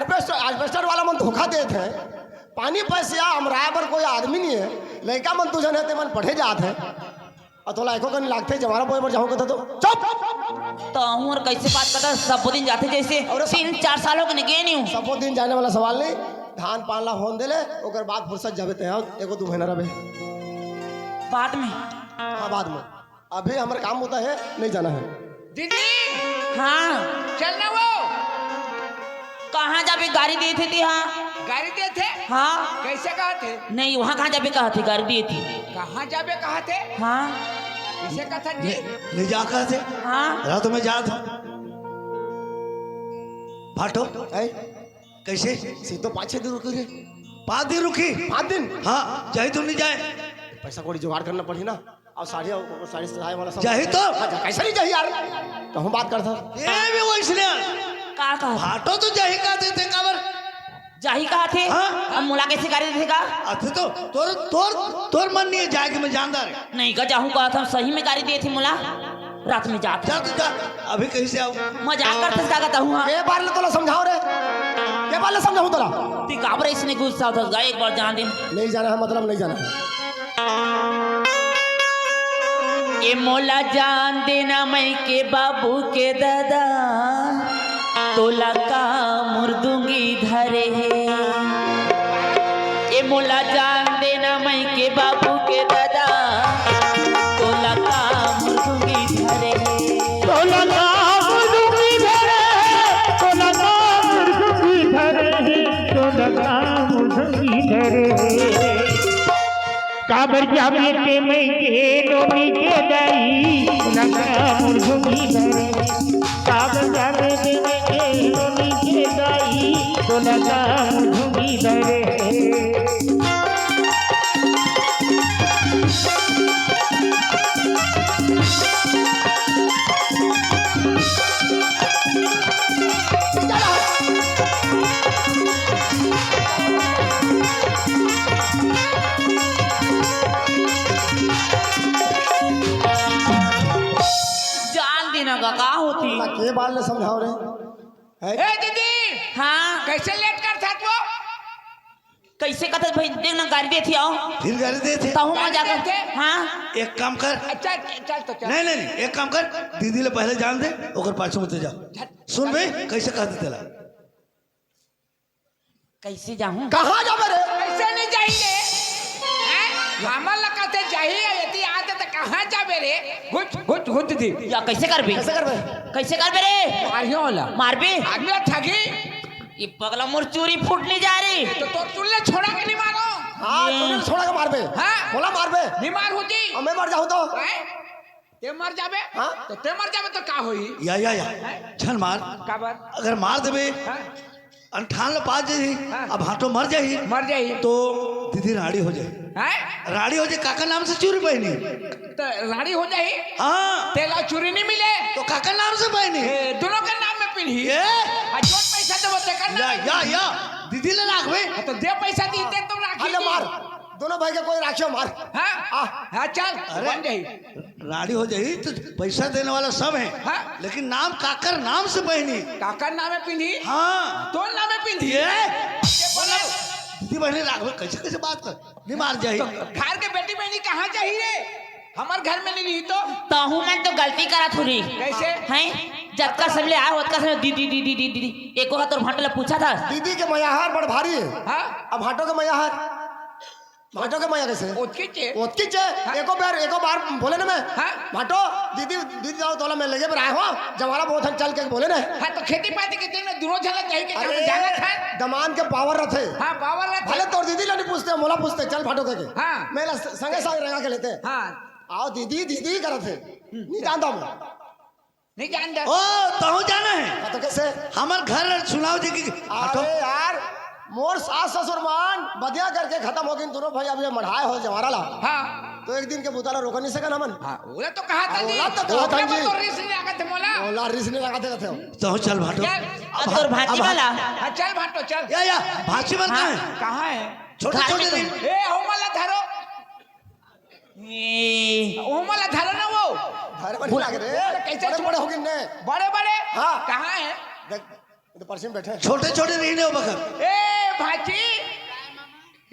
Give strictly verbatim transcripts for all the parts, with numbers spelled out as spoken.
Asbestos, asbestos वाला मन धोखा देत हे। पानी पैसिया हमराय बर कोई आदमी नहीं है। लइका मन दू झन हे, ते मन पढ़े जात हे। अउ तोला एको कनी लागथे, जवारा बोए बर जाहूं कथे तो। चुप! तहूं अउ कइसे बात करत हस? सबो दिन जाथे जइसे। अउ रे, तीन चार साल हो गे, गे नइ हंव। सबो दिन जाने वाला सवाल नहीं। धान पान ला होन दे ले, ओकर बाद फुरसत जाबे ते। हाँ, एको दू महीना रहिबे। बाद में। हाँ, बाद में। अभी हमर काम होता है, नहीं जाना है। दीदी! हाँ। चल ना वो। कहाँ जाबे? गारी देथे ते, हाँ। गारी देथे? हाँ। कइसे कहत हे? नहीं, वहाँ कहाँ जाबे कहत हे, गारी देथे। कहाँ जाबे कहत हे? हाँ। कइसे कहत हे जी? ले, ले जा कहत हे। हाँ। रात में जात हंव। भाटो, हैं? कइसे? सीधो पाँच छह दिन रुकी रे। पाँच दिन रुकी? पाँच दिन? हाँ, जाही तो नहीं जाए। पैसा कौड़ी जुगाड़ करना पड़ही ना। अउ साड़ी, अउ साड़ी सिलाए वाला सब। जाही तो? हाँ, जा, कइसे नहीं जाही यार? तो हम बात करत हन। ये भी वइसने। का, का? भाटो तो जाही कहत हे, काबर? जाही कहत हे? हाँ? अब मोला कइसे गारी देथे का? अच्छा तो तोर, तोर, तोर मन नहीं हे जाए के, मैं जानदार हंव। नहीं का, जाहूं कहत हंव, सही में गारी देथे मोला। रात में जात हंव। जा तो जा, अभी कहीं से आऊं। मजाक करत हस का, कहत हंव, हाँ। के बार ले तोला समझावं रे? के बार ले समझावं तोला? ती काबर अइसने गुस्सा होत हस गा, एक बार जान दे। नहीं जाना है, मतलब नहीं जाना है। ए मोला जान देना मइके बाबू के ददा, तोला कामुर दूंगी धरे हे। ए मोला जान देना मइके बाबू के ददा, तोला कामुर दूंगी धरे हे। तोला कामुर दूंगी धरे हे, तोला कामुर दूंगी धरे हे, तोला कामुर दूंगी धरे हे। काबर जाबे ते मइके नोनी के दाई, तोला कामुर दूंगी धरे हे। काबर जाबे ते मइके नोनी के दाई, तोला कामुर दूंगी धरे हे। जान देना का, का होथे? के बार ले समझावं रे? हैं? ए दीदी! हाँ? कइसे लेट करत हस वो? कइसे कहत हस भाई, देख ना, गारी देथे, अउ। फिर गारी देथे। तहूं मजाक करत हस। हाँ? एक काम कर। अच्छा, चल तो चल। नहीं, नहीं, नहीं, एक काम कर, दीदी ले पहले जान दे, ओकर पाछू में ते जा। झट। सुन बे, कइसे कहत हे तेला? कइसे जाहूं? कहाँ जाबे रे? कइसे नहीं जाही रे? हैं? हमन ला कहत हे जाही, यदि आत हे त कहाँ जाबे रे? घुच, घुच, घुच दी। या कइसे करबे? कइसे करबे? कइसे करबे रे? मारिहूं ओला। मारबे? आदमी ला ठगी। ए पगला, मोर चूरी फूट नहीं जा रही। तो तोर चूरी ला छोड़ा के नहीं मारंव? हाँ, ये चूरी ला छोड़ा के मारबे। हाँ? मोला मारबे। नहीं मारहूं जी। अउ मैं मर जाहूं तो? हैं? ते मर जाबे? हाँ? तो ते मर जाबे तो का होही? या, या, या। हैं? झन मार। काबर? अगर मार देबे, हाँ। अंठान ल पास जाही, हाँ। अब भाटो मर जाही। मर जाही। तो दीदी राड़ी हो जाही। हैं? राड़ी हो जाही, काकर नाम से चूरी पहिनही? तो राड़ी हो जाही? हाँ। तेला चूरी नहीं मिले? तो काकर नाम से पहिनही? ए, दूनों के नाम में पहिनही। ए? अउ जोन पैसा देबो, तेकर नाम या, में या, पहिनही। या। दीदी ले राखबे। हाँ, तो जे पैसा दिही, ते तो राखही अरे जी। मार, दूनों भाई के कोई राखियो मार। हाँ? आ। हाँ, चल, अरे। बन जाही। राड़ी हो जाही तो पैसा देने वाला सब हे, हाँ। लेकिन नाम काकर नाम से पहिनही। काकर नामे पहिनही? हाँ। तोर नामे पहिनही? ये? ये बोला। दीदी बहिनी राखबे, कइसे, कइसे बात कर? नहीं मार जाही। तो घर के बेटी बहिनी कहाँ जाही रे? हमर घर में नहीं रही तो? तहूं मन तो गलती करत हस रे। कइसे? हैं? जतका समय ले आए हस, ओतका समय दीदी, दीदी, दीदी, दीदी। एको ह तोर भांटो ला पूछत हस? दीदी के मया हर बड़ भारी हे। हाँ। अब भांटो के मया हर भांटो के मया कइसे? ओतकीच हे। ओतकीच हे। हाँ। एको बार, एको बार बोले ना मैं। हाँ। भांटो, दीदी, दीदी जाओ तोला मैं लेगे बर आए हंव, जवारा बोथन चल के बोले ना। हाँ, तो खेती पाती के दिन में दूनों झन ला जाही के अरे, काम जानत हे। दमांद के पावर रथे। हाँ, पावर रथे। भले तोर दीदी ला नहीं पूछते, मोला पूछते, चल भांटो कहिके। हाँ। मैं ला संगे संग रेंगा के लेते। हाँ। अउ दीदी, दीदी करत हे। हम्म। नहीं जानत हंव मैं। नहीं जानत हस? ओ, तहूं जाना हे? हाँ, तो कइसे? हमर घर सुनाव जी की हटो। अरे यार, मोर सास ससुर मन बदिया करके खतम हो गिन, दूनों भाई अब ये मढ़ाए हो जवारा ला। हाँ। तो एक दिन के बुता ला रोक नहीं सकन हमन। हाँ, ओला तो कहा था हाँ, जी। ओला तो कहा ओकरे था बर जी। तो रिस नहीं लागत हे मोला। ओला रिस नहीं लागत हे कहत हंव। तहूं चल भांटो। चल। अब तोर भांची अब वाला। हाँ, चल भांटो, चल। या, या, भांची वाला हाँ। कहाँ हे? कहाँ हे? छोटे, घर छोटे में दिन। तो ए, हो वाला धरो। ए। ओमन ला धरो ना वो। धरे बर नहीं लागे रे। अरे, कइसे बड़े, बड़े हो गिन ने। बड़े, बड़े? हाँ। कहाँ हे? देख, तो पर्ची में बैठे। छोटे छोटे रहिन ओ बखत। ए भांची,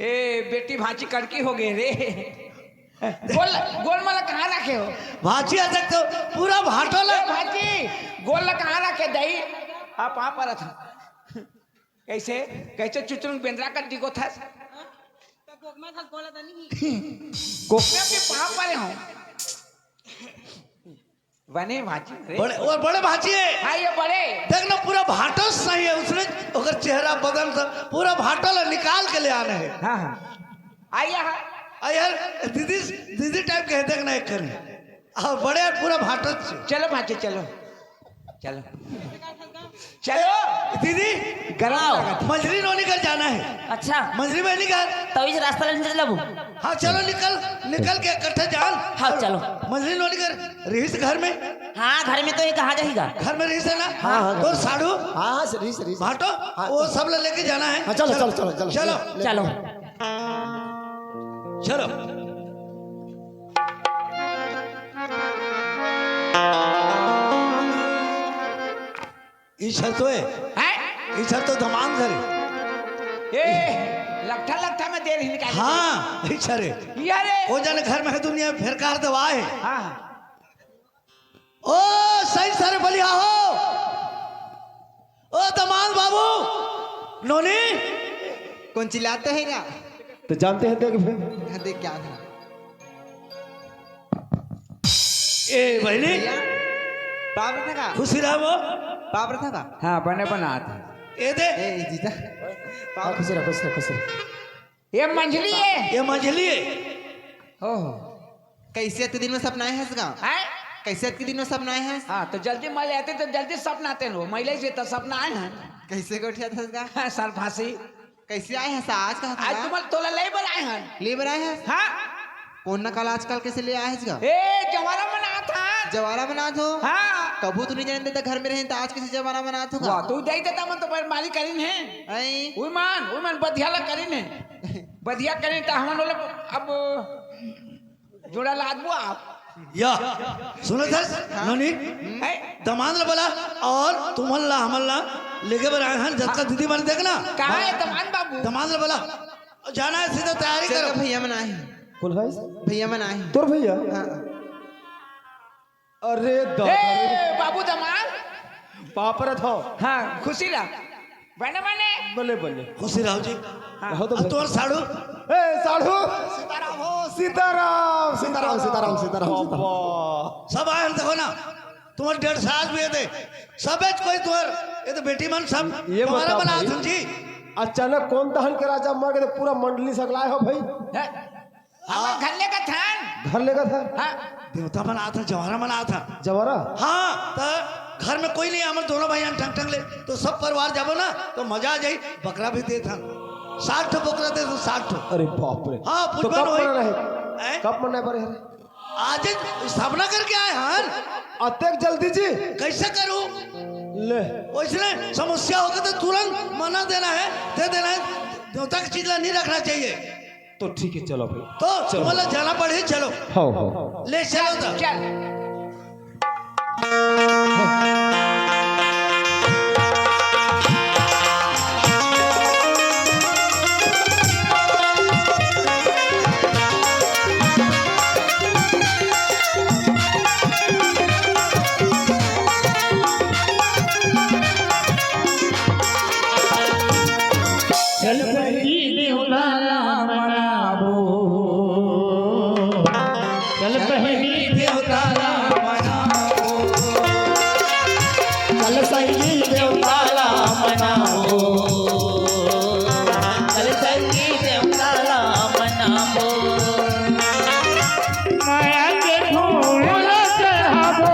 ए बेटी भांची कड़की हो गे रे। गोल, गोल मला कहाँ रखे हो? भांची अतक तो पूरा भांटो ला। ए भांची, गोल ला कहाँ रखे दई? आप वहाँ पर था। कैसे, कैसे चुचुरुंग बेंदरा कर दिगो था? गोकना के पाँव परे हो। बने भांची रे। बड़े, और बड़े भांची है। हाँ, ये बड़े। देख ना, पूरा भांटो सही है, उसने ओकर चेहरा बदन सब पूरा भांटो ला निकाल के ले आने है। हाँ, हाँ। आइए, हाँ। आ यार, दीदी, दीदी टाइप के है, देख ना एक कने। और बड़े यार, पूरा भांटो से। चलो भांची, चलो। चलो। चलो। दीदी, गरम आओ। लगा था। मंझली नोनी घर जाना है। अच्छा। मंझली बहनी घर। तो इस रास्ता ले चल लेबू। हाँ, चलो निकल, निकल के इकट्ठे जान। हाँ, चलो। मंझली नोनी घर, रहीस घर में? हाँ, घर में तो ये कहाँ जाएगा? घर में रहीस है ना? हाँ, हाँ, तो घर में। साढ़ू? हाँ, हाँ, रहीस, रहीस। भांटो? हाँ, वो चलो। सब ला लेके जाना है। हाँ, चलो, चलो, चलो, चलो। चलो। ले, चलो। ले। चलो। ई छर तो है। हैं? ई छर तो दमांद घर है। ए, लट्ठा लट्ठा में दे रही निकाल। हाँ, ई छर है। ये रे। ओ जन घर में है दुनिया में फेर कार दवा है। हाँ। ओ, सही सर बलिया हो। ओ दमांद बाबू, नोनी। कौन चिल्लाते हैं क्या? तो जानते हैं देख फिर। हाँ, देख क्या था। ए बहनी। भैया, पाप रखा का? खुशी रहो। पाप रखा का? हाँ, बने बना था। ए दे। ए, जीजा। हाँ, खुशी रहो, खुशी रहो, खुशी रहो। ये मंझली है। ये मंझली है। ओहो। कैसे अतके दिन में सपना आए हस गा? हैं? कैसे अतके दिन में सपना आए हस? हाँ, तो जल्दी मल आते तो जल्दी सपना आते नो। महिले से तो सपना आए हैं। कैसे गोठिया था गा? हाँ, सर फांसी। कैसे आए हस आज का आज? तुम्हारे तोला ले बर आए हैं। ले बर आए हस? हाँ। कौन ना कल आजकल कैसे ले आए हस गा? ए, जवारा मनात हन। जवारा मनात हो? हाँ। कभू तो नहीं जाने देता घर में रहे तो आज कैसे जवारा मनात हो गा? वाह, तू दे देता मन तो बर्बादी करीन है। आई। उई मन, उई मन बधिया ला करीन है। बधिया करीन तो हमन वाला अब जोड़ा लादबो आप। या, सुनो सर, हाँ? नोनी, हैं? दमांद ला बोला और तुमन ला, हमन ला लेके बर आए हैं, जतका हाँ। दीदी मन देखना। कहाँ है दमांद बाबू? दमांद ला बोला, जाना है, सीधा तैयारी चल करो। भैया मन आए हैं। कौन है? भैया मन आए हैं। तोर भैया? हाँ। अरे दादा रे। ए, बाबू दमांद। बाप रे थो। हाँ, खुशी रह। बने, बने। बने, बने। खुशी रहो जी। हाँ। रहो तो अब भाई। तोर साढ़ू। ए, साढ़ू। सीताराम हो, सीताराम, सीताराम, सीताराम, सीताराम, सीताराम। बाबा। सब आए हम देखो ना। तुम्हारे डेढ़ साल भी ये दे। सब कोई तुम्हारे, ये तो बेटी मन सब ये तुम्हारा बता बना भाई। जी। अचानक कौन तहन के राजा मर गए, पूरा मंडली सगलाए हो भाई। हैं? हमर घर लेगत हन। घर लेगत हन? हाँ। देवता मन आत हन, जवारा मन आत हन। जवारा? हाँ, त घर में कोई नहीं, हमर दोनों भाई हन टंग टंग ले, तो सब परिवार जाबो ना, तो मजा आ जाई। बकरा भी देत हन, साठ ठो बकरा देत हन, साठ ठो। अरे बाप रे। हाँ, तो पूजवन कब होई। मरना है? हैं? कब मरना है बारे हरे? आज स्थापना करके आए हन। अतेक जल्दी जी? कैसे करूं? ले। वैसने समस्या होगा तो तुरंत मना देना है, दे देना है। देवता की चीज ला नहीं रखना चाहिए। तो ठीक है, चलो भाई। तो चलो। तुम्हाला जाना पड़े, चलो। हो, हो। ले चलो तो। चल। चल बहिनी देवता ला मनाबो। चल बहिनी देवता ला मनाबो। चल संगी देवता ला मनाबो। चल संगी देवता ला मनाबो। माया के फूल चढ़ाबो।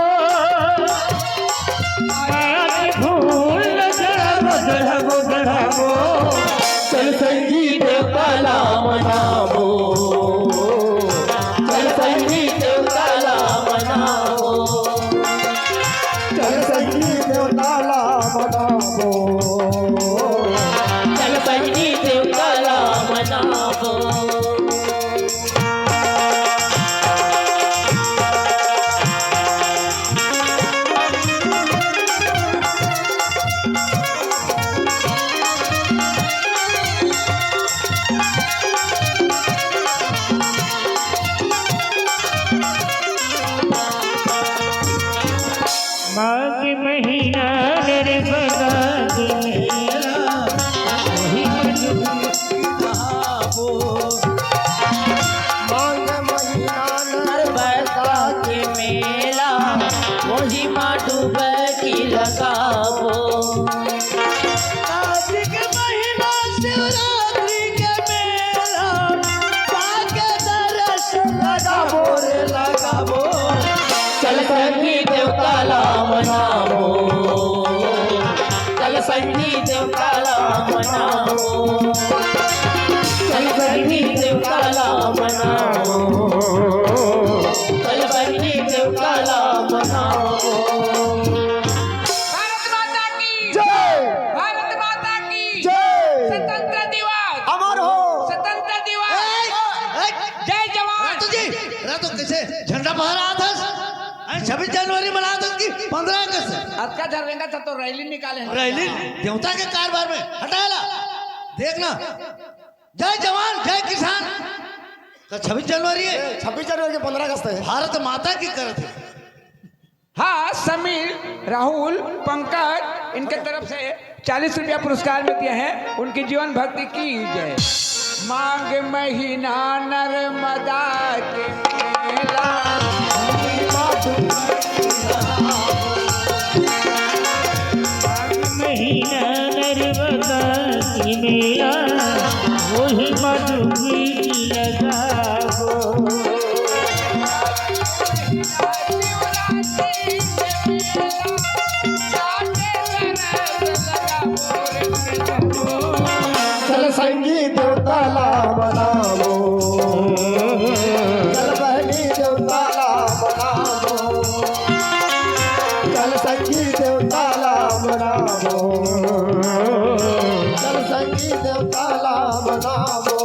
माया के फूल चढ़ाबो, चढ़ाबो, चढ़ाबो। चल संगी देवता ला मनाबो। चल संगी देवता ला मनाबो। चल संगी देवता ला मनाबो। चल संगी देवता ला मनाबो। शिवरात्रि के मेला जाके दर्शन लगाबो रे लगाबो। चल संगी देवता ला मनाबो, चल संगी देवता ला मनाबो, चल संगी देवता ला मनाबो, चल संगी देवता ला मनाबो। भारत माता की जय। भारत माता की जय। स्वतंत्र दिवस। अमर हो। स्वतंत्र दिवस। ए, ए, जय जवान। रातो जी, रातो कैसे झंडा फहरात हस? हैं, छब्बीस जनवरी मनात हस कि पन्द्रह अगस्त? अतका झरवेंगा था तो रैली निकाले हैं। रैली देवता के कारभार में हटाएला। देखना, जय जवान, जय किसान। का छब्बीस जनवरी है? छब्बीस जनवरी के पन्द्रह अगस्त है। भारत माता की करत है। हाँ, समीर, राहुल, पंकज, इनके तरफ से चालीस रुपया पुरस्कार में दिए हैं। उनकी जीवन भक्ति की जय। माघ महीना नर्मदा के मेला, माघ महीना नर्मदा के मेला, वही मधुबी लगाबो। चल संगी देवता ला मनाबो, चल बहनी देवता ला मनाबो, चल संगी देवता ला मनाबो, चल संगी देवता ला मनाबो।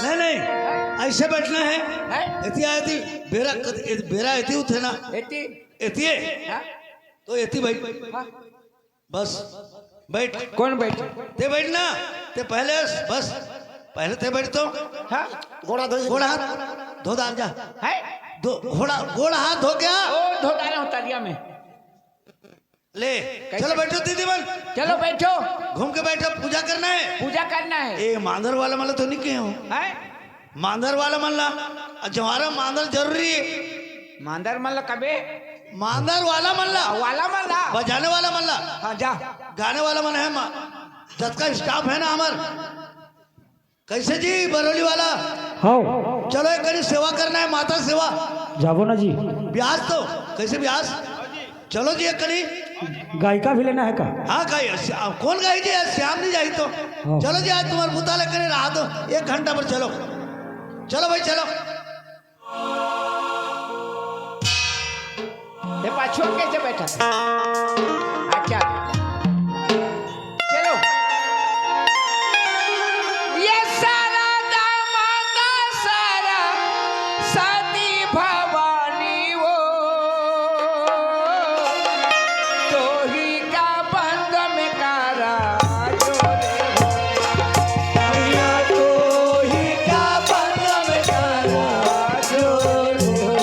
नहीं, नहीं, ऐसे बैठना है। हैं? एती आए थी, बेरा कत-, ए-, बेरा एती उठे ना। एती? एती है। हाँ? तो एती बैठ। हाँ। बस, बैठ। कौन बैठ? ते बैठ ना, ते पहले बस, पहले ते बैठ तो। हाँ? गोड़ा धो। गोड़ा हाथ धो डाल जा। है? धो, गोड़ा, गोड़ा हाथ धो क्या? ओ, धो डाले हूँ तरिया में। ले, कैसे? चलो बैठो दीदी मन। चलो बैठो। घूम के बैठो, पूजा करना है। पूजा करना है। ए, मांदर वाला मतलब तो नहीं कहे हो। हैं? मांदर वाला मन ला, जवारा मांदर जरूरी है। मांदर मन ला कबे? मांदर वाला मन ला। वाला मन ला। बजाने वाला मन ला। हाँ, जा। गाने वाला मन है मा-, जतका staff है ना हमर। कैसे जी बरौली वाला? हाँ। चलो एक कनी सेवा करना है, माता सेवा। जाबो ना जी। ब्यास तो, कैसे ब्यास? चलो जी एक कनी। गायिका भी लेना है का? हाँ, गाय-, श्या-, कौन गाई जी? आज श्याम नहीं जाई तो। हाँ। चलो जी, आज तुम्हारे बुता लेकर रहा दो, एक घंटा पर चलो। चलो भाई, चलो। ये पाछू कैसे बैठा? अच्छा, चलो। ये शारदा माता सरस्वती भवानी वो, तोही का बंद में करा जोरे हो। मैया तोही का बंद में करा जोरे हो।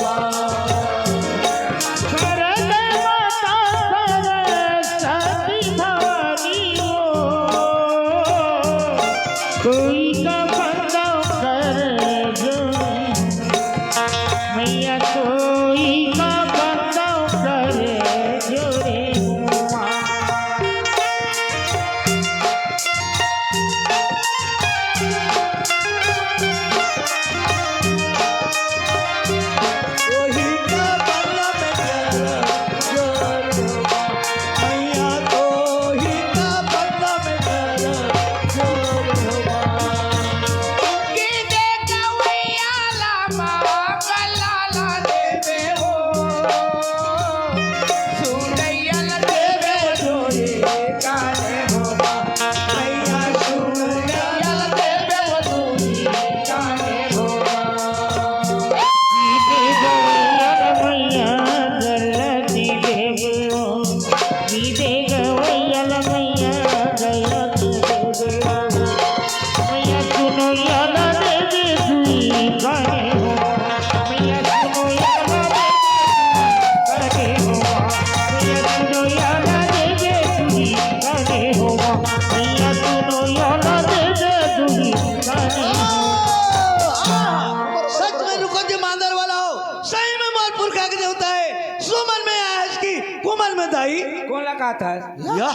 में दाई। कोन ला कहत हस? या।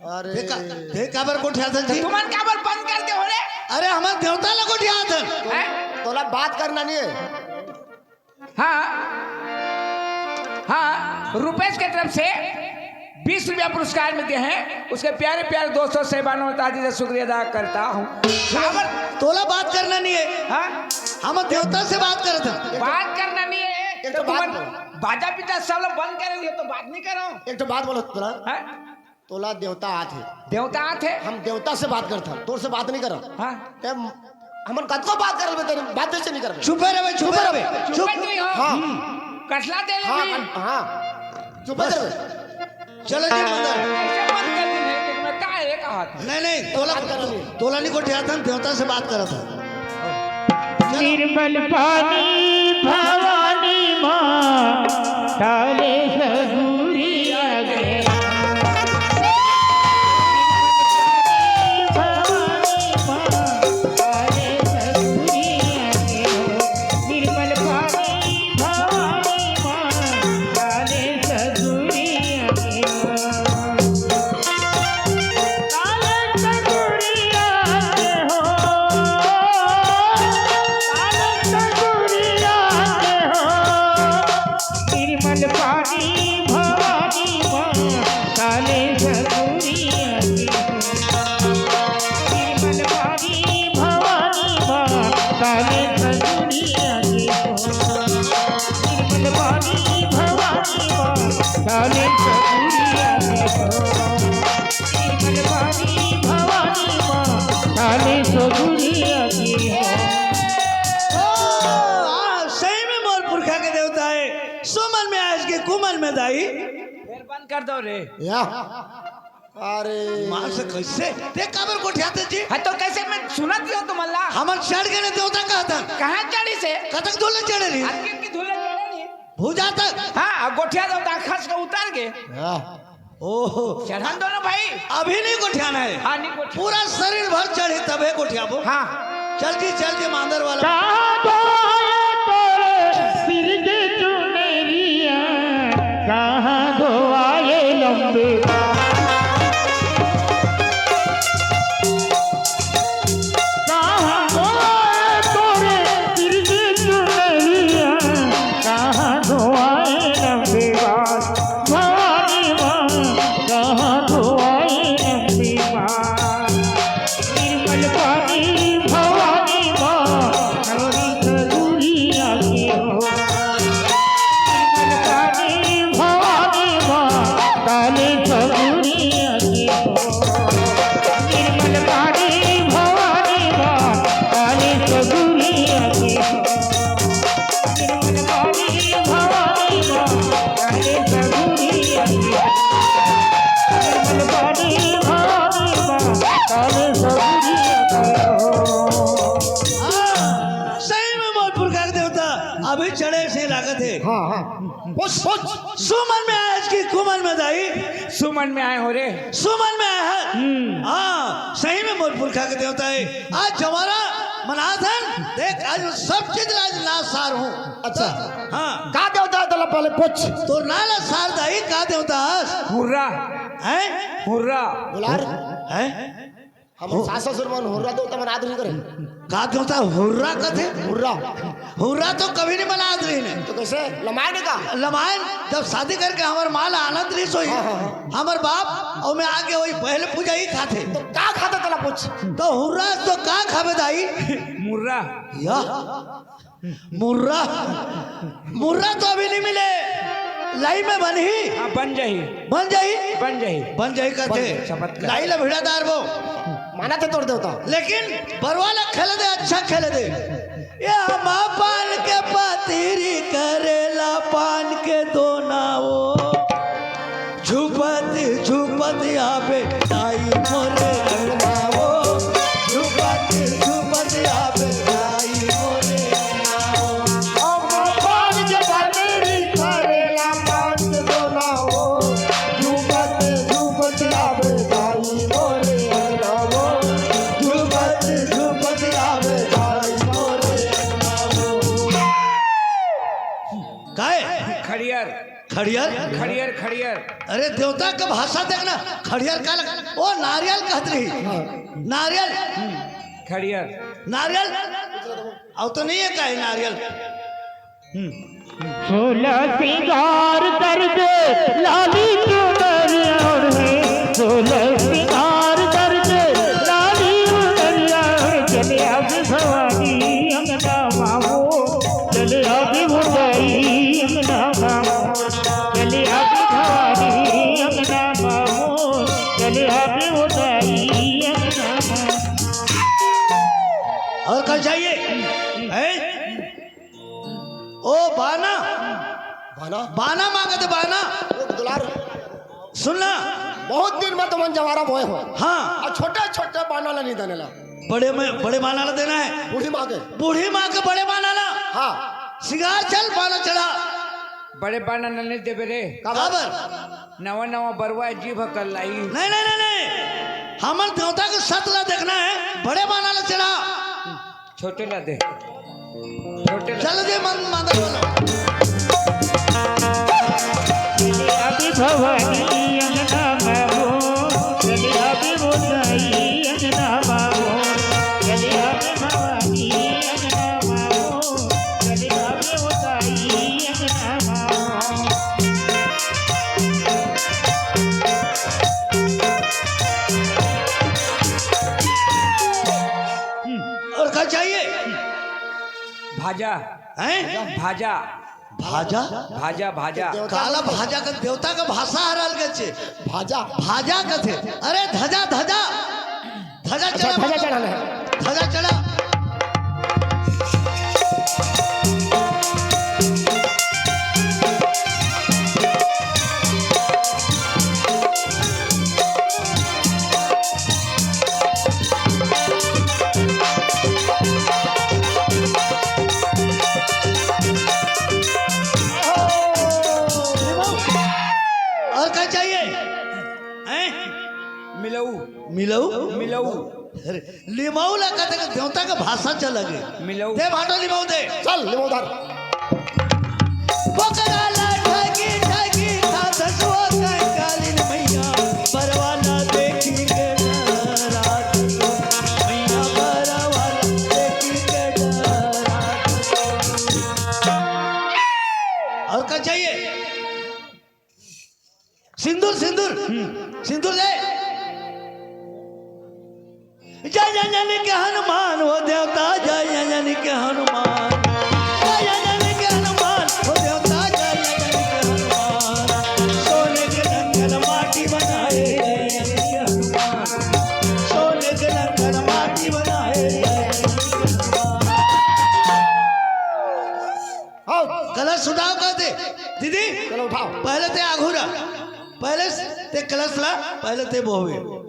अरे। ते का, ते काबर गोठियाथन जी? तुमन काबर बंद कर दे हो रे? अरे, हमर देवता ला गोठियाथन। हैं? तोला बात करना नहीं है। हाँ, हाँ, रुपेश के तरफ से बीस रुपया पुरस्कार मिलते हैं। उसके प्यारे प्यारे दोस्तों, साहिबानों, ताजी से शुक्रिया अदा करता हूँ। काबर? तोला बात करना नहीं है। हाँ? हम देवता से बात करत हन। बात करना नहीं है। एक तो तो बात तुमन बोल। बाजा पीटा सब लोग बंद कर दिए तो बात नहीं करो। एक तो बात बोलो तोला। हाँ? तोला देवता आथे। देवता आथे? हम देवता से बात करत हन, तोर से बात नहीं करत। हाँ। ते हमन कतको बात करल बे, तेरे बात से नहीं करबे। चुप रहे, चुप रहे। चुप। चुप नहीं हो। हाँ। कटला दे ले हाँ, भी। हाँ। चुप रहे। चलो जी, मंदर। ऐसे बंद कर दी, नहीं, नहीं, मैं का है, कहा था? नहीं, नहीं, तोला, बात करना नहीं। तोला नहीं गोठियाथन, देवता से बात करत हन। निर्मल पानी भवानी माँ, डाले सगुरिया के। भवानी माँ, डाले सगुरिया के। निर्मल पानी भवानी माँ, डाले सगुरिया के। निर्मल पानी भवानी माँ, काले सगुरिया के। निर्मल पानी भवानी माँ, काले सगुरिया के। निर्मल पानी भवानी माँ, काले सगुरिया के। निर्मल पानी भवानी माँ, काले सगुरिया के। ओ, आ, सही में मोर पुरखा के देवता है। सुमन में आयस कि कुमन में दाई। फिर बंद कर दो रे। या। अरे। माँ से कैसे? ते काबर गोठियाते जी? हाँ, तो कैसे मैं सुनत ही हूँ तुमन ला? हमन चढ़ गए देवता कहत हन। कहाँ चढ़ी से? कतक धूले चढ़े रही? अतकी की धूले चढ़े रही। भुजा तक। हाँ, गोठिया देवता खस के उतर गए। या। ओहो। चढ़न दो ना भाई। अभी नहीं गोठियाना है। हाँ, नहीं गोठिया। पूरा शरीर भर चढ़े तबे गोठियाबो। हाँ। चल जी, चल जी, मांदर वाला। कहाँ धोए तोरे सिर के चुनरिया, कहाँ धोआए लंबे बाल। कहाँ धोआए तोरे सिर के चुनरिया, कहाँ धोआए लंबे बाल। भवानी माँ, कहाँ धोआए लंबे बाल। निर्मल पानी भवानी माँ, काले सगुरिया के हो। निर्मल पानी भवानी माँ, काले सगुरिया के हो। निर्मल पानी भवानी माँ, काले सगुरिया के हो। निर्मल पानी भवानी माँ, काले सगुरिया के हो। निर्मल पानी भवानी माँ, काले सगुरिया के हो। हाँ, सही में मोर पुरखा के देवता अभी चढ़े से लागत है। हाँ, हाँ। पूछ, पूछ। सुमन में आयस कि कुमन में दाई? सुमन में आए हो रे। सुमन में आए हैं? हम्म। हाँ, सही में मोर पुरखा के देवता है। आज जवारा मनाथन, देख, आज सब चीज ला आज ना सार हूँ। अच्छा। हाँ। का देवता है तोला पहले पूछ। तोर ना ला सार दाई, का देवता हस? हुर्रा। हैं? हुर्रा। बोला रे। हैं? हमर सास ससुर मन हुर्रा देवता मनात रही करे। का देवता हुर्रा कथे? हुर्रा। हुर्रा तो कभी नहीं मनात रही ने। तो कैसे? लमायन का? लमायन जब शादी करके हमर माँ ला आनत रही सोई, हाँ, हाँ, हाँ। हमर बाप और मैं आगे वही पहले पूजा ही खाथे। तो का खाता तोला पूछ? तो हुर्रा तो का खाबे दाई? मुर्रा। या। मुर्रा, मुर्रा तो अभी नहीं मिले। लाई में बनही। हाँ, बन जाही। बन जाही? बन जाही। बन जाही कहते। बन जाही, चमत्कार। लाई ला भिड़ा दार वो। माना थे तोर देवता। लेकिन बरवा ला खेले दे, अच्छा खेले दे। ये हम पान के पतीरी करेला पान के दोना वो। झुपत झुपत आवे दाई मोरे अंगना वो। झुपत झुपत आवे दाई मोरे अंगना वो। अब पान के पतीरी करेला पान के दोना वो। झुपत झुपत आवे दाई मोरे अंगना वो। झुपत झुपत आवे दाई मोरे अंगना वो। काय? खड़ियर। खड़ियर। खड़ियर, खड़ियर। अरे, देवता के भाषा देखना, खड़ियर का लग, ओ, नारियल कहत रही। नारियल। खड़ियर। नारियल। अब तो नहीं है, का है नारियल? हम्म। सोलह सिंगार कर दे, लाली चुनर ओढ़े। सोलह सिंगार कर दे, लाली चुनर ओढ़े। चले आगे भवानी अंगना मामो, चले आगे भवानी अंगना मामो, चले आगे भवानी अंगना मामो, चले आगे भवानी अंगना मामो। और कल चाहिए, हैं? ओ बाना। बाना? बाना मांगत हे, बाना। ओ दुलार। सुन ना। बहुत दिन में तुमन जवारा बोए हो। हाँ। अउ छोटे छोटे बाना ला नहीं देने ला। बड़े में, बड़े बाना ला देना है। बूढ़ी माँ के। बूढ़ी माँ के बड़े बाना ला। हाँ। सिंगार चल, बाना चढ़ा। बड़े बाना ला नहीं देबे रे। काबर? काबर? नवा नवा बरुआ जीभ कर लाई। नहीं, नहीं, नहीं, नहीं। हमर देवता के सत ला देखना है, बड़े बाना ला चढ़ा। छोटे ला दे। छोटे ला। चल दे मन माता बोलो। अभी भवानी अंगना में हो, चली अभी गोसाई अंगना में हो, चली अभी भवानी अंगना में हो, चली अभी गोसाई अंगना में हो। और क्या चाहिए? भाजा। हैं? भाजा। भाजा? भाजा, भाजा। काला भाजा का देवता का भाषा हर अलग छे। भाजा। भाजा कथे। अरे धजा, धजा। धजा अच्छा, चढ़ा, धजा चढ़ा ले। धजा चढ़ा। और क्या चाहिए? हैं? मिलऊ। मिलऊ? मिलऊ। अरे, लिमऊ ला कथे के देवता के भाषा चल लगे। मिलऊ। दे भाटो लिमऊ दे। चल, लिमऊ धर। पोकरा ला ठगी ठगी था दसवो कंकालिन मैया, बरवा ला देखी के डरात हो। मैया बरवा ला देखी के डरात हो। और क्या चाहिए? सिंदूर, सिंदूर, हम्म। सिंदूर दे। जय जय जन के हनुमान हो देवता, जय जय जन के हनुमान, जय जय जन के हनुमान हो देवता, जय जय जन के हनुमान। सोने के लंगन माटी बनाए, जय जय जन के हनुमान। सोने के लंगन माटी बनाए, जय जय जन के हनुमान। हाँ। कलश उठाव कहते, दीदी, चलो उठाव। पहले ते आघू रह, पहले ते कलश ला, पहले ते बोहवे।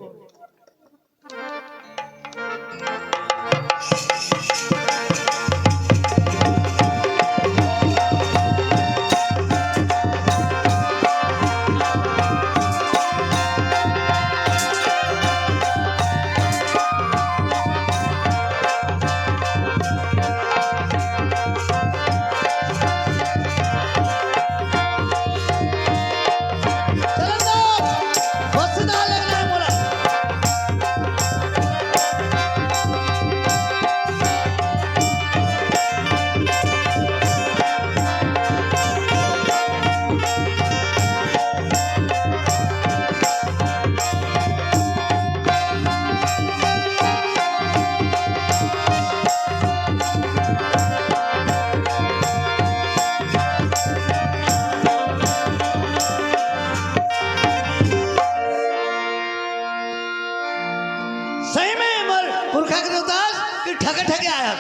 सही में मोर पुरखा के देवता कि ठगे ठगे आय हस।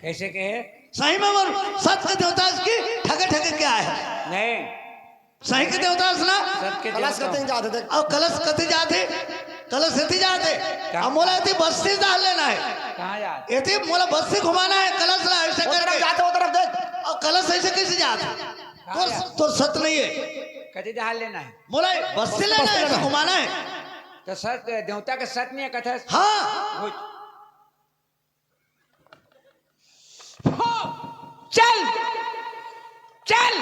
कैसे कहे? सही में मोर सत के देवता कि ठगे ठगे के आय हस। नहीं। सही के देवता हस ना? सत के कलश देवता। कते जात हे देख। अउ कलश कते जात हे? कलश एती जात हे। कहाँ? अब मोला एती बस्ती डाल लेना हे। कहाँ जात? एती मोला बस्ती घुमाना हे, कलश ला ऐसे वो तरफ करके। जात हे, वो तरफ देख। अउ कलश ऐसे कैसे जात हे? कहाँ तोर, जात? तोर सत नहीं हे। कते डाल लेना हे? मोला बस्ती बस्ती लेना हे, लेना हे। घुमाना हे। तो सत, देवता के सत नहीं हे, कथा। हाँ। हो। चल, चल।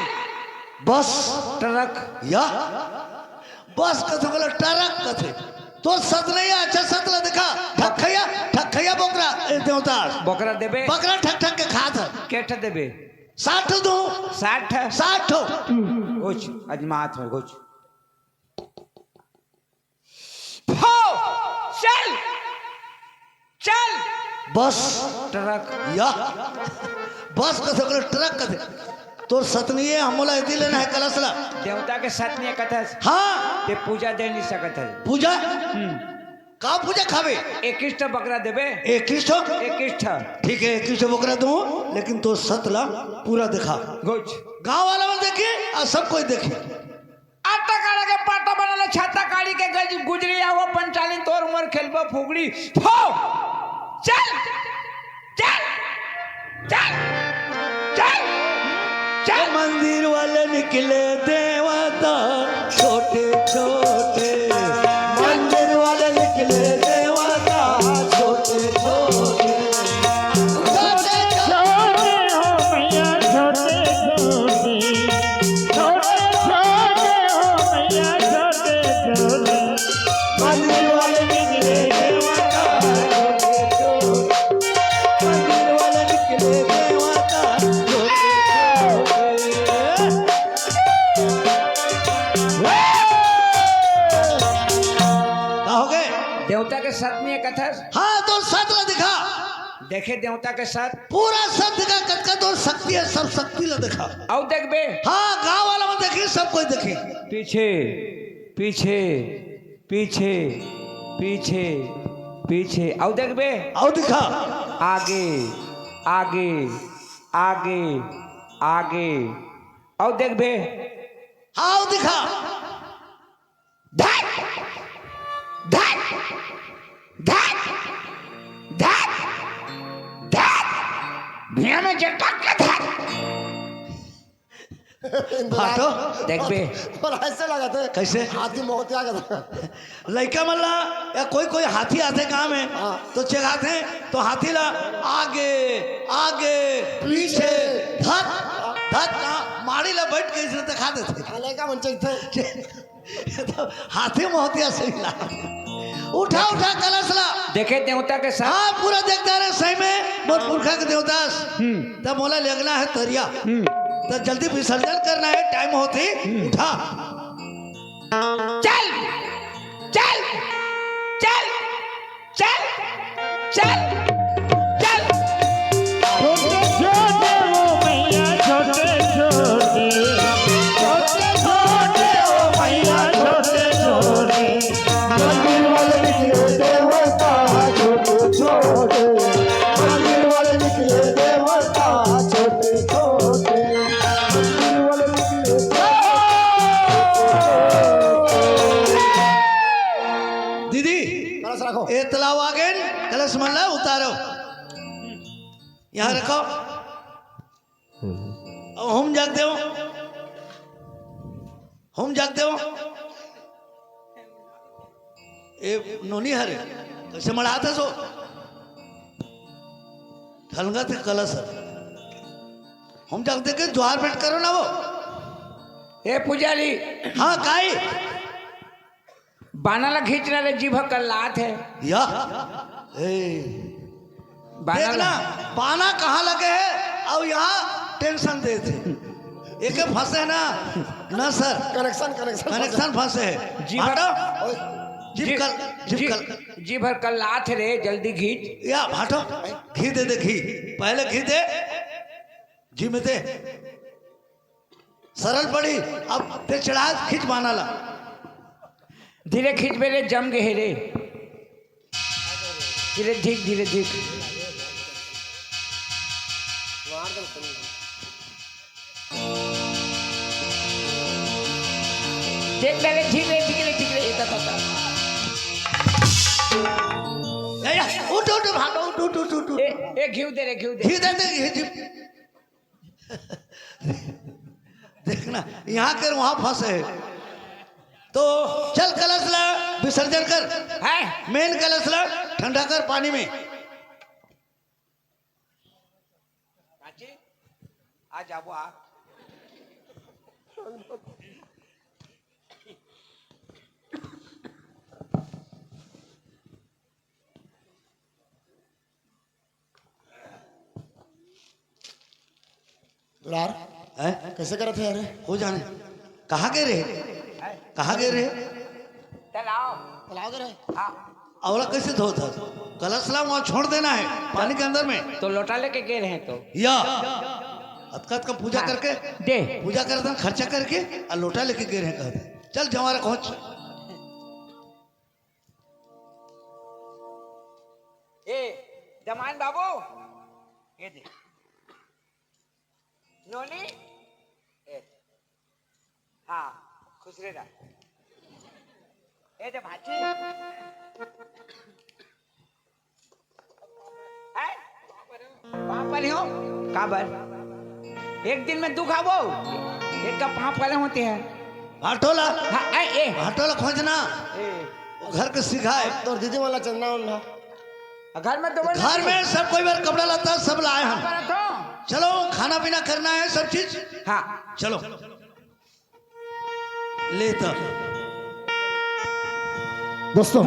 बस। ट्रक। या। बस कथे, बोले ट्रक कथे। तो सत नहीं है, अच्छा सत ला दिखा। ठकैया, ठकैया बोकरा, ए देवता। बोकरा देबे? बकरा ठक ठक के खात है। के ठा देबे? साठ दो। साठ? साठ। कुछ अजमात हो, कुछ। फो, चल, चल। बस। ट्रक। या। बस कथे, बोले ट्रक कथे। तोर सत नहीं है, हमला एती लेना है कलश ला। देवता के सत नहीं है कथस। हाँ। ते पूजा दे नहीं सकत है। पूजा? हम्म। का पूजा खाबे? इक्कीस ठा बकरा देबे। इक्कीस ठा? इक्कीस ठा। ठीक है, इक्कीस ठा बकरा दूं, लेकिन तोर सत ला पूरा दिखा। गुज। गांव वाला मन देखी, आ सब कोई देखी। आटा काढ़ा के पाटा बनाला, छाता काढ़ी के गज गुजरी, आवो पंचालिन तोर मोर खेलबो फुगड़ी। फो! चल! चल! चल! चल! चल! मंदिर वाले निकले देवता छोटे छोटे, मंदिर वाले निकले देवता छोटे छोटे। छोटे छोटे हो मैया, छोटे छोटे। छोटे छोटे हो मैया, छोटे छोटे। मंदिर वाले निकले देवता छोटे छोटे। मंदिर वाले निकले देवता छोटे छोटे। का हो गए? देवता के सत नहीं है कथस। हाँ, तो सत ला दिखा। देखे देवता के सत। पूरा सत दिखा, कतका तोर शक्ति है, सब शक्ति ला दिखा। अउ देखबे? हाँ, गांव वाला मन देखी, सब कोई देखी। पीछे, पीछे, पीछे, पीछे। अउ देखबे? अउ दिखा। आगे, आगे, आगे, आगे। अउ देखबे? हाँ, अउ दिखा। धर! धर! धर! धर! धर! भुइयां में झटक के धर। भाटो। देखबे। और ऐसे लगत है। कैसे? हाथी मोहतिया का था। लइका मन ला या कोई कोई हाथी आथे गांव में, हाँ। तो चेघाथे तो हाथी ला आगे, आगे, पीछे, धत, धत, कहाँ माड़ी ला बैठ के इसने दिखा देथे। हाँ, लइका मन चेघथे। तो हाथी मोहतिया सही ला। उठा, उठा कलश ला। देखे देवता के साथ। हाँ, पूरा देखता रहे सही में, मोर पुरखा के देवदास। हम्म। तब मोला लेगना है तरिया। हम्म। तब जल्दी विसर्जन करना है, टाइम होती। हम्म। उठा। चल, चल, चल, चल, चल, चल। छोटे छोटे हो मैया, छोटे छोटे। छोटे छोटे हो मैया, छोटे छोटे। मंदिर वाले निकले देवता छोटे छोटे। मंदिर वाले निकले देवता छोटे छोटे। मंदिर वाले निकले देवता। दीदी, कलश रखो। ए तलाव आगेन, कलश मन ला उतारो। यहाँ रखो। अब हम जाग देव, हम जाग देव। ए नोनी हरे, कैसे मड़ात हस ओ? ढलंगा थे कलश हरे। हम जाग दे के द्वार भेंट करो ना वो। ए पुजारी। हाँ, काई? बाना ला खींचना रे, जीभ कल्लात हे। या। ए। बाना देख ना, ला। बाना कहाँ लगे हे अउ यहाँ टेंशन देथे। एके फंसे ना, ना सर। कनेक्शन, कनेक्शन कनेक्शन फंसे हे। जीभ भाटो। ओए। जीभ जी-, कल, जीभ जी-, कल। जीभ कल्लात हे रे, जल्दी खींच। या भाटो, घी दे दे, घी। पहले घी दे, घी में दे। सरल पड़ी, अब ते चढ़ा खींच बाना ला। धीरे खींचबे रे, जम गे हे रे। धीरे धीक, धीरे धीक। देख ले रे, धीरे, धीरे, धीरे, ये ता, ता, ता। या, या, उठ, उठ, भागो, उठ, उठ, उठ, उठ, उठ। ए, ए, घीव दे रे, घीव दे। घी दे दे, ये जी। देखना, यहाँ कर वहाँ फंसे हे। तो चल कलश ला विसर्जन कर। हैं? मेन कलश ला ठंडा कर पानी में। काची? आ जाबो आ। दुलार, हैं? कैसे करत हे यार? हो जाने। कहाँ गे रहे? कहाँ गे रहे? तालाब। तालाब गे रहे? हाँ। अवला कैसे धोत हस? कलश ला वहाँ छोड़ देना है, पानी के अंदर में। तो लोटा लेके गे रहे तो। या अतका अतका पूजा हाँ। करके, दे। पूजा करके, खर्चा करके, और लोटा लेके गे रहे कहते। चल जवारा पहुँच। ए, दमान बाबू। ये दे। नोनी। ए। हाँ, खुश रह जा। ए दे भाची। हैं? पाँव परे हो? काबर? एक दिन में दू खाबो। एक का पाँव परे होते हैं। भाटोला, हाँ, ए, ए। भाटोला खोजना। ए। वो घर के सिखाए। तोर दीदी वाला चंदा उंदा। घर में तो घर में सब कोई बार कपड़ा लत्ता सब लाए हम। पर तो। चलो, खाना पीना करना है, सब चीज। हाँ। चलो। ले तो। दोस्तों,